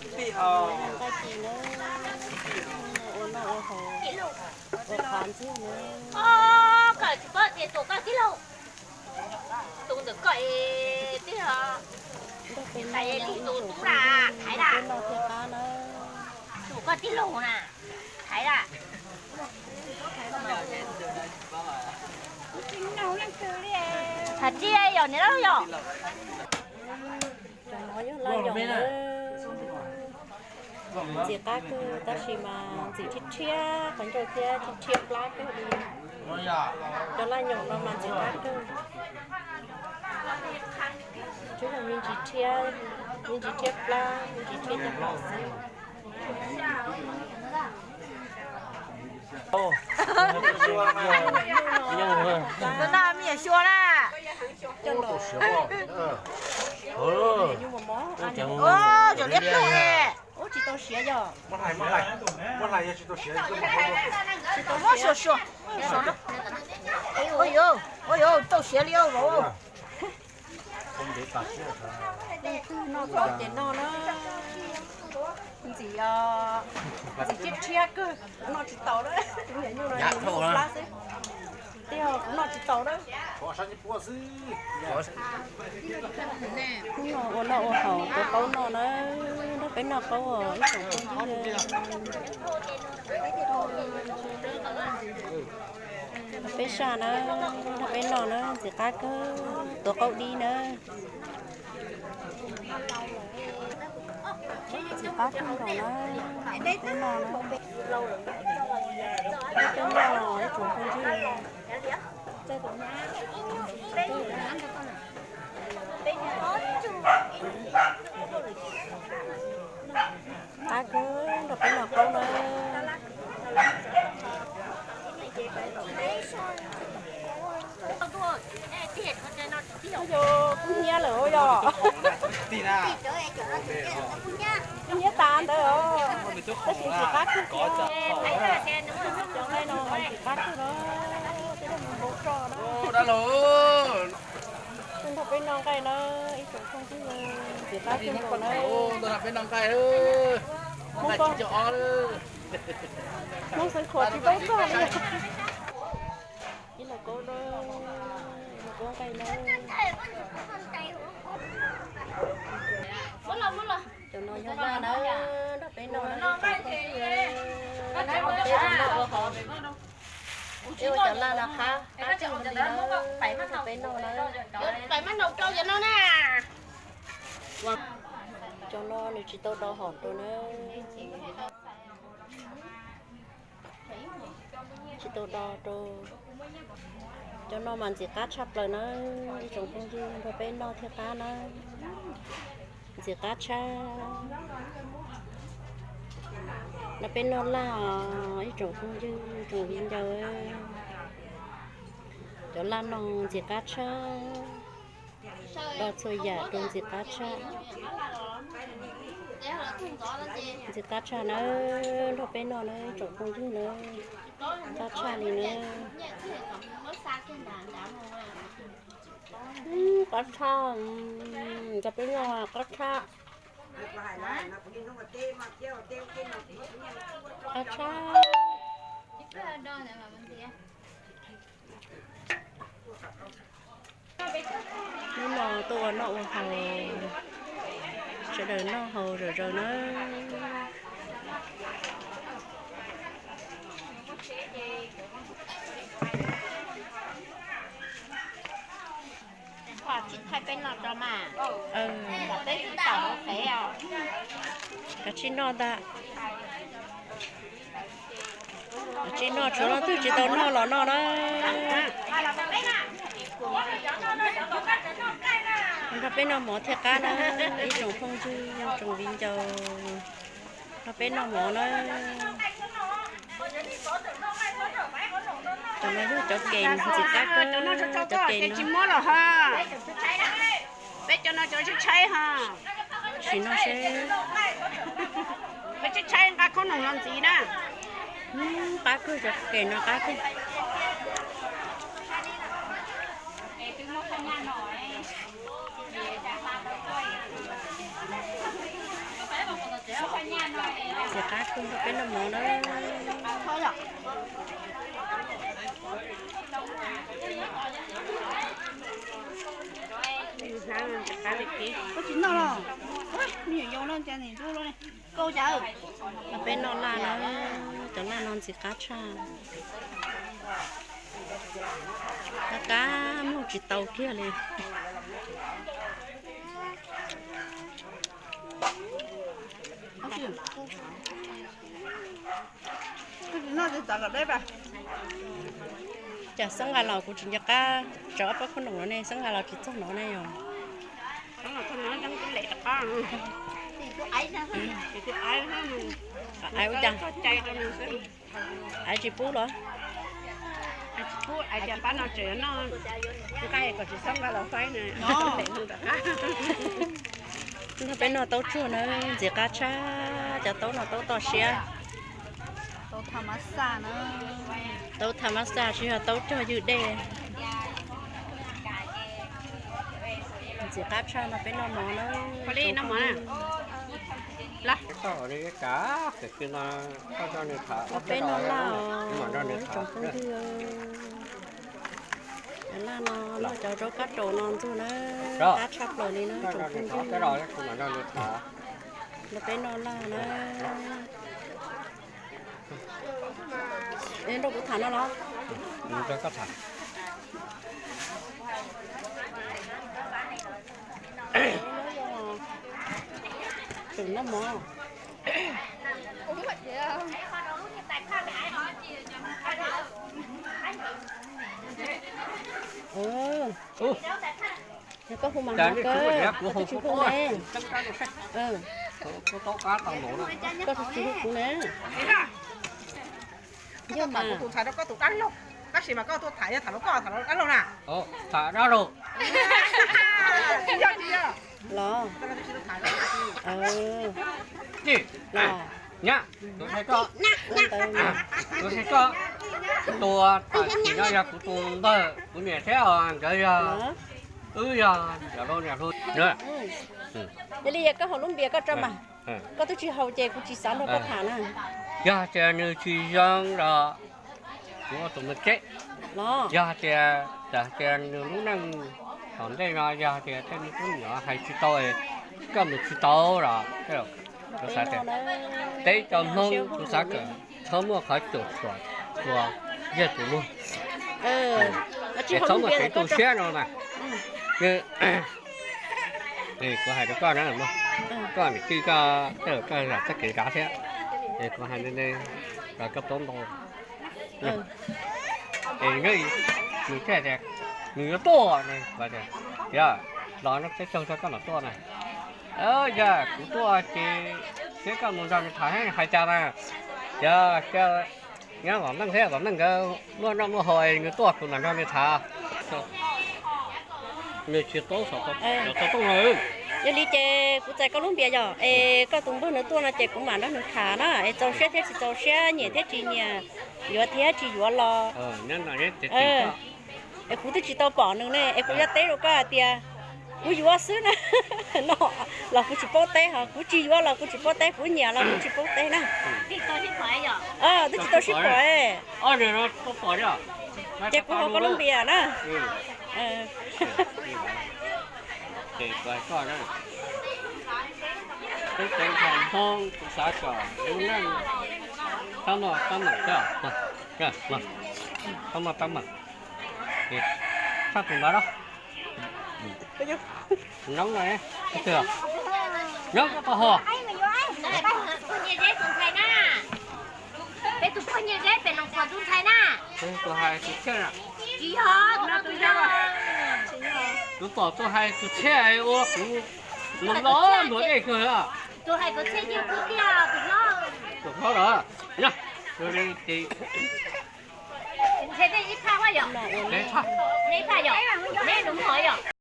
Nqaij ci na, ua noj ua haus, ua qhov ntxiag na. Koj tsis paub tias tus koj tij laug, tus ntawm koj es tij laug, tus tub na, Thaiv na, tus koj tij laug na, Thaiv na. Hais tsis yog niam loj yog. Cov no yog laj yoos na. Ntxim qab kawg tab sis mas ntxim rhiab rhiab qhov ncauj thiab rhiab rhiab plab kawg li. Cov laj yoos no mas ntxim qab kawg. Tsuas yog me ntsis rhiab, me ntsis rhiab plab, me ntsis rhiab cov plaub xwb. Tus no me nyuam xyuas na. Cov liab pluag ne. Ub, tsis tau siav yog. Muab suav suav. Ua yuav, ua yuav tau siav li vauv. Noj tau ces noj na. Ntxim, ntxim rhiab rhiab kawg, noj tsis tau lawm. Kuv niam nyuj plab xwb. Tij laug, kuv noj tsis tau lawm. Hnub no ua noj ua haus tuav qaub noj na, nrog peb noj qaub os ib tsoom phooj ywg. Peb saj na, nrog peb noj na, ntxim qab kawg, tuav qaub dib na. Ntxim qab kawg nkaus na, peb noj na. Peb cov noj ib tsoom phooj ywg. Qab kawg, nrog peb noj qaub na. Yog kub hnyiab lawm yog. Kub hnyiab tas ntawd os. Tab sis ntxim qab kawg thiab. Cov nqaij no ntxim qab kawg na, peb coj mus npau roj na. Nrog peb noj nqaij na, ib tsoom phooj ywg, ntxim qab kawg nkaus na. Peb noj nqaij, Hmoob Xeev Khuam tsis paub txog li. Ib lauj kaub na, ib lauj kaub nqaij na. Cov no yog laj na, nrog peb noj na, ib tsoom phooj ywg, peb ua noj ua haus. Peb ua cov laj no qab, qab kawg li na, nrog peb noj na. Cov no nws tsis tau do hom rau na. Tsis tau do rau. Cov no mas ntxim qab tshaj plaws na, ib tsoom phooj ywg nrog peb noj thiaj qab na. Ntxim qab tshaj. Nrog peb noj laj os ib tsoom phooj ywg, tsoom viv ncaus. Cov laj no ntxim qab tshaj. Do txhua yam rau ntxim qab tshaj. Ntxim qab tshaj na, nrog peb noj na, tsoom phooj ywg na. Qab tshaj li na. Qab tshaj, nrog peb noj qab tshaj. Qab tshaj. Hnub no tuaj ua noj ua haus, sawv daws noj haus zom zaws na. Tsis thaij peb noj tso mas. Peb tsis tau hauv fev os. Kav tsij noj ntag. Kav tsij noj, tshuav leej twg tsis tau noj los noj na. Nrog peb noj mov thiaj qab na, ib tsoom phooj ywg, tsoom viv ncaus. Nrog peb noj mov na. Cov no yog cov kem ntxim qab kawg, cov kem no. Peb cov no cov tshaib tshaib ho. Sim no seb. Peb tshaib tshaib nqa khaub noom no ntxiv na. Qab kawg, cov kem no qab kawg. Sim Ntxim qab kawg, peb noj mov na. Peb noj laj na, cov laj no ntxim qab tshaj. Qab qab muag tsis tau kiag li. Cas xab nqa los kuv tsis nco qab tso ob pab khob noom no ne, xab nqa los tsis txog no ne yog. Aiv ua cas? Aiv tsis pub los? Pab no tseem noj nqaij kom tsis txhob nqa los faib na. Nrog peb noj taub tsuag na, ntxim qab tshaj, cov taub no taub toj siab. Taub tha mab xaj tsis yog taub cog ywj dej. Ntxim qab tshaj no peb noj mov na. Peb noj laj os, tsoom phooj ywg. Cov laj no, laj cov zaub kab raus no ntxuag na, qab tshaj plaws li na tsoom phooj ywg. No peb noj laj na. Nrog kuv tham no los? Tseem noj mov. Yog koj hu mas hnov kawg, koj twb tsis hu ne. Koj tsis hu kuv ne. Yog mas. Tab sis mas koj tuaj tham, yog tham rau koj, tham rau dab laug na. Tham dab laug. Los. Nyab, kuv hais koj, kuv hais koj, tus tam sim no yog kuv tus npawg, kuv niam thiab os, nkawd yog, wb yog yog laus niam hluas. Yog li koj haus lub npias koj tso mas. Koj twb tsis haus ces kuv tsis xav nrog koj tham na. Yog tias nws tsis zoo los kuv ua tus me teb. Yog tias, tias nws lub neej tom ntej no yog tias tej me tub me nyuam hais tsis tau, koj mus tsis tau los, kuv xav tias teb chaws Hmoob kuv xav kom txhob muaj qhov cuam tshuam tua yawg tus luag. Es txhob muaj kev tu siab no mas. Kuv hais rau koj na, koj niam tij koj, koj zam txoj kev zam thiab, es kuv hais ne, koj paub ntau. Es nws thiaj tias nws yuav tuaj, los no peb caug tso koj mam tuaj na. Yog kuv tuaj ces thiab koj mus nrog nws tham hais cas na. Yog nyob tom neej thiab tom neej nkawd muaj noj muaj haus es nws tuaj kuv mam nrog nws tham. Nws tsis paub xov tooj. Yog li ces kuv txais koj lub npias yog es koj tus npawg nws tuaj no ces kuv mam nrog nws tham na, es txaus siab thiab tsis txaus siab, nyiam thiab tsis nyiam, yuav thiab tsis yuav los. Es kuv twb tsis tau pom nws ne, es kuv yuav teb rau koj hais tias kuv yuav xwb na. No los kuv tsis paub teb, ho kuv tsis yuav los kuv tsis paub teb, kuv nyiam los kuv tsis paub teb na. Twb tsis tau sib pom. Ces kuv haus koj lub npias na. Teb chaws Hmoob kuv xav kom lub neej txhob muaj teeb meem, txhob muaj teeb meem. Tshaj tus ntawd los. Nyob no, nyob koj ho. Peb tus poj niam zeb pem Loos Khuam tus ntxhais na. Tus hais tus txhiaj na. Tsis yog, tus no tus yog. Tus pom tus hais tus txhiaj ua kuv los los ntuag dej kawg. Tus hais tus txhiaj yog tus tiag tus hlob. Tus hlob los. Ntshe tej ib phaj yom. Tej ib phaj yom. Neb nus mog yom.